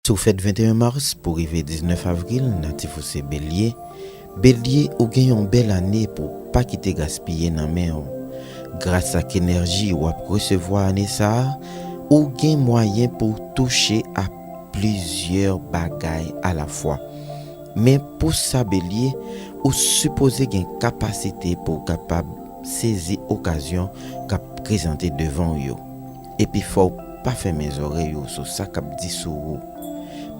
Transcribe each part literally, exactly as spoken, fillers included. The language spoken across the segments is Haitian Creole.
Si w fèt venteyen mas pou rive diznèf avril, natif ou se Belye. Belye, ou gen yon bèl ane pou w pa kite gaspiye nan men w. Gras ak enèji w ap resevwa ane sa a, ou gen mwayen pou w touche a plizyè bagay alafwa. Men pou sa, Belye, ou sipoze gen kapasite pou w kapab sezi okazyon k ap prezante devan w yo. Epi fò w pa fèmen zòrèy ou sou sa k ap di sou ou.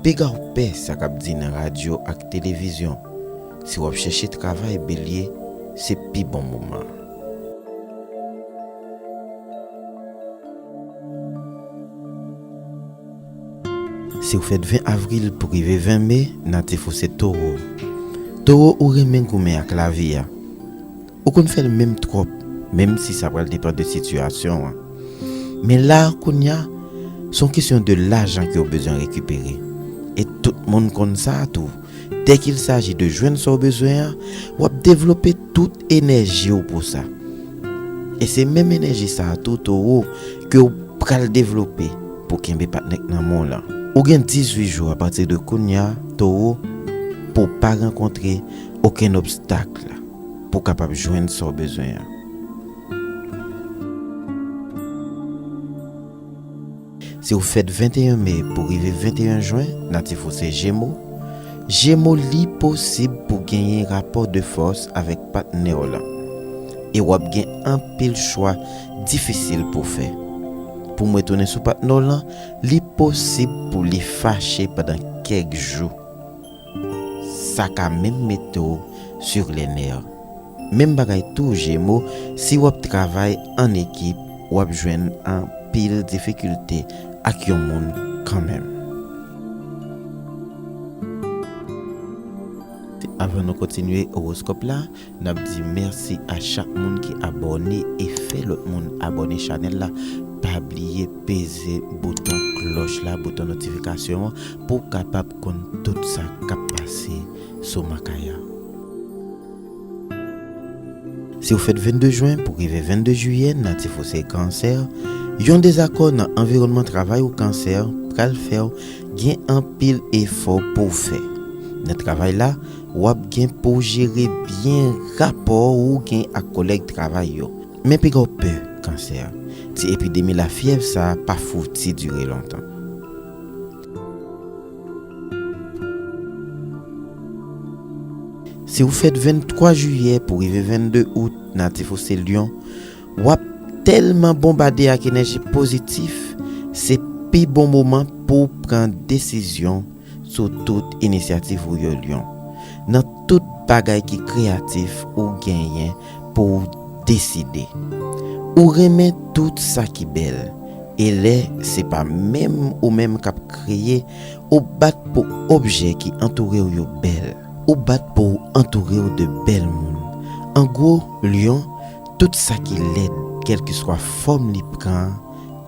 Piga w pè sa k ap di nan radyo ak televizyon. Si w ap chèche travay, Belye, se pi bon moman an. Si w fèt ven avril pou rive ven me, natif ou se Towo. Towo, ou renmen goumen ak lavi a. Ou konn fè l menm twòp, menm si sa pral depann de sitiyasyon an. Men la a, kounye a, se yon kesyon de lajan ke w bezwen rekipere. E tout moun konn sa a tou. Dès qu'il s'agit de jwenn sa w bezwen an, w ap devlope tout enèji w pou sa. E se menm enèji sa a tou, Towo, ke w pral devlope pou kenbe patnè k nan men w lan. Ou gen dizuit jou apati de kounye a, Towo, pou w pa rankontre okenn obstak pou w kapab jwenn sa w bezwen an. Si w fèt venteyen me pou rive venteyen jen, natif ou se Jemo. Jemo, li posib pou genyen rapò de fòs avèk patnè w lan. E w ap gen anpil chwa difisil pou w fè. Pou mwen tounen sou patnè w lan, li posib pou li fache pandan kèk jou. Sa ka menm mete w sur les nerfs. Menm bagay tou, Jemo, si w ap travay an ekip, w ap jwenn anpil difikilte ak yon moun kanmenm. Avan nou kontinye owoskòp la, n ap di mèsi a chak moun ki abòne e fè lòt moun abòne chanèl la. Pa bliye peze bouton klòch la, bouton notifikasyon an, pou w kapab konn tout sa k ap pase sou Makaya. Si w fèt vennde jen pou rive vennde jiyè, natif ou se Kansè. Yon dezakò nan anviwònman travay ou, Kansè, pral fè w gen anpil efò pou w fè. Nan travay la, w ap gen pou w jere byen rapò ou gen ak kòlèg travay yo. Men piga w pè, Kansè. Ti epidemi lafyèv sa a pa fouti dire lontan. Si w fèt venntwa jiyè pou rive vennde out, natif ou se Lyon, w ap tèlman bonbade ak enèji pozitif, se pi bon moman pou w pran desizyon sou tout inisyativ ou yo, Lyon. Nan tout bagay ki kreyatif ou genyen pou w deside. Ou renmen tout sa ki bèl, e lè se pa menm ou menm k ap kreye, ou bat pou objè ki antoure w yo bèl. Ou bat pou w antoure w de bèl moun. An gwo, Lyon, tout sa ki lèd, kèlkeswa fòm li pran,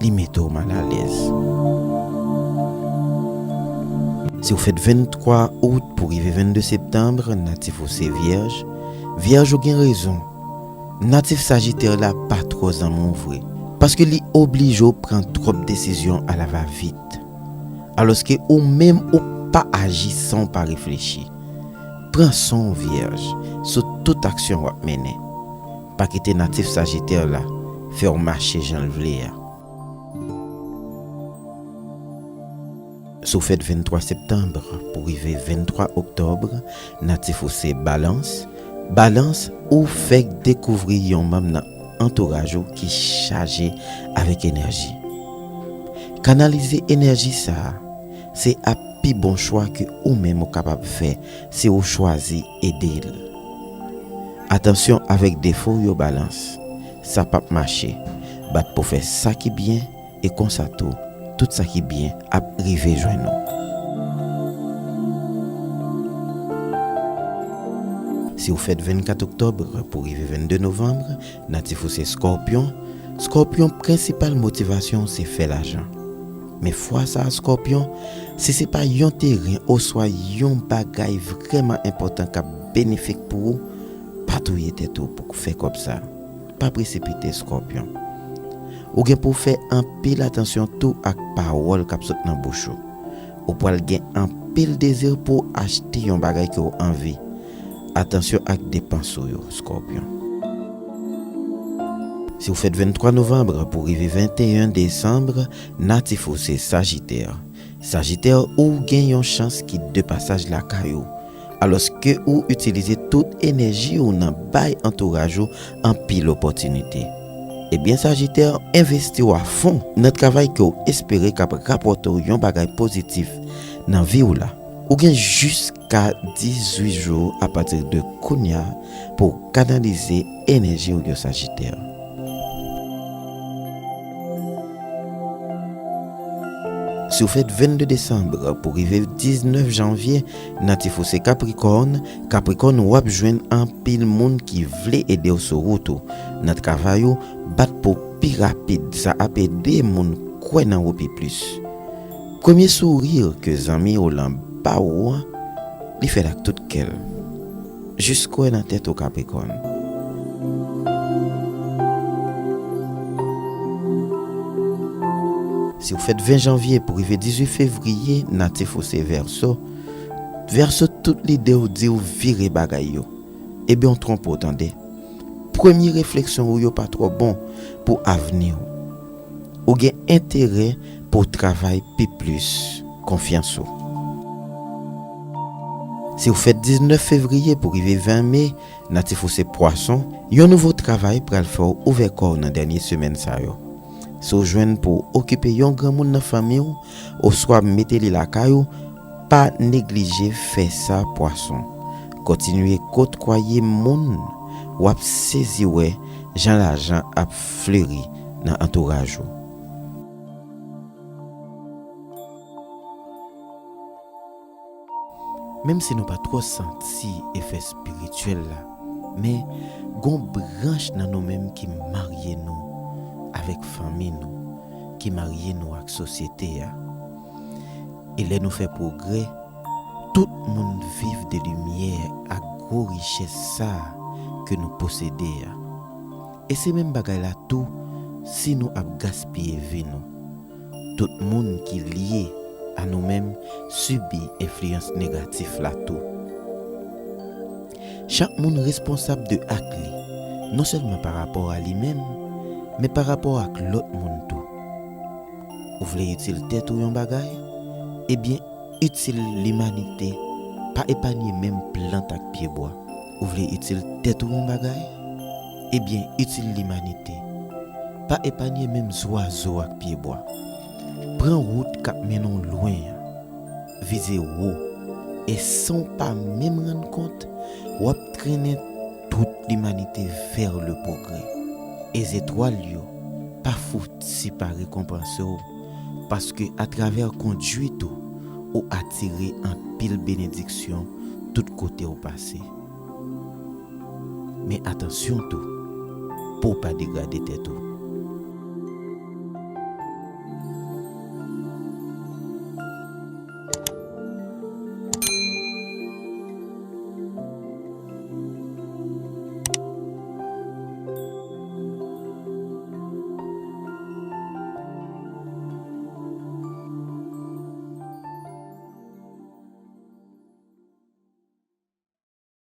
li mete w malalèz. Si w fèt venntwa out pou rive vennde septanm, natif ou se Vyèj. Vyèj, ou gen rezon. Natif Sajitè la pa twò zanmi w vre. Paske li oblije w pran twòp desizyon alavavit. Alòske ou menm ou pa aji san w pa reflechi. Pran san w, Vyèj, sou tout aksyon w ap mennen. Pa kite natif Sajitè la fè w mache jan l vle a. Si w fèt venntwa septanm pou rive venntwa oktòb, natif ou se Balans. Balans, ou fèk dekouvri yon manm nan antouraj ou ki chaje avèk enèji. Kanalize enèji sa a, se ap pi bon chwa ke ou menm ou kapab fè si ou chwazi ede l. Atansyon avèk defo w yo, Balans. Sa p ap mache. Bat pou fè sa ki byen, e konsa tou, tout sa ki byen ap rive jwenn ou. Si w fèt vennkat oktòb pou rive vennde novanm, natif ou se Skòpyon. Skòpyon, prensipal motivasyon w se fè lajan. Men fwa sa a, Skòpyon, si se pa yon teren oswa yon bagay vrèman enpòtan k ap benefik pou ou, pa touye tèt ou pou fè kòb sa a. Pa presipite, Skòpyon. Ou gen pou w fè anpil atansyon tou ak pawòl k ap sot nan bouch ou. Ou pral gen anpil dezi pou w achte yon bagay ke w anvi. Atansyon ak depans ou yo, Skòpyon. Si w fèt venntwa novanm pou rive venteyen desanm, natif ou se Sajitè. Sajitè, ou gen yon chans ki de pasaj lakay ou, alòske ou itilize tout enèji ou nan bay antouraj ou anpil opòtinite. Ebyen, Sajitè, envesti w a fon nan travay ke w espere k ap rapòte w yon bagay pozitif nan vi w la. Ou gen jiska dizuit jou apati de kounye a pou w kanalize enèji w yo, Sajitè. Si w fèt vennde desanm pou rive diznèf janvye, natif ou se Kaprikòn. Kaprikòn, w ap jwenn anpil moun ki vle ede w sou wout ou. Nan travay ou, bat pou w pi rapid, sa ap ede moun kwè nan ou pi plis. Premye souri ke zanmi w lan ba ou an, li fè l ak tout kè l. Jis kwè nan tèt ou, Kaprikòn. Si w fèt ven janvye pou rive dizuit fevriye, natif ou se Vèso. Vèso, tout lide w di w vire bagay yo. Ebyen, w twonpe w, tande. Premye refleksyon ou yo pa twò bon pou avni w. Ou gen enterè pou w travay pi plis. Konfyans ou. Si w fèt diznèf fevriye pou rive ven me, natif ou se Pwason, yon nouvo travay pral fè w ouvè kò w nan dènye semèn sa yo. Si w jwenn pou w okipe yon granmoun nan fanmi w, oswa mete li lakay ou, pa neglije fè sa, Pwason. Kontinye kotwaye moun, w ap sezi wè jan lajan ap fleri nan antouraj ou. Menm si nou pa twò santi efè espirityèl la, men gon branch nan nou menm ki marye nou avèk fanmi nou, ki marye nou ak sosyete a. E lè nou fè pwogrè, tout moun viv de limyè ak gwo richès sa a ke nou posede a. E se menm bagay la tou si nou ap gaspiye vi nou. Tout moun ki lye a nou menm sibi enfliyans negatif la tou. Chak moun responsab de ak li, non sèlman pa rapò a li menm, men pa rapò ak lòt moun tou. Ou vle itil tèt ou yon bagay? Ebyen, itil limanite. Pa epanye menm plant ak pyebwa. Ou vle itil tèt ou yon bagay? Ebyen, itil limanite. Pa epanye menm zwazo ak pyebwa. Pran wout k ap mennen w lwen an. Vize wo. E san w pa menm rann kont, w ap trennen tout limanite vers le progrès. E zetwal yo pa fouti pa rekonpanse w, paske atravè kondwit ou, ou atire anpil benediksyon tout kote w pase. Men atansyon tou, pou w pa degrade tèt ou.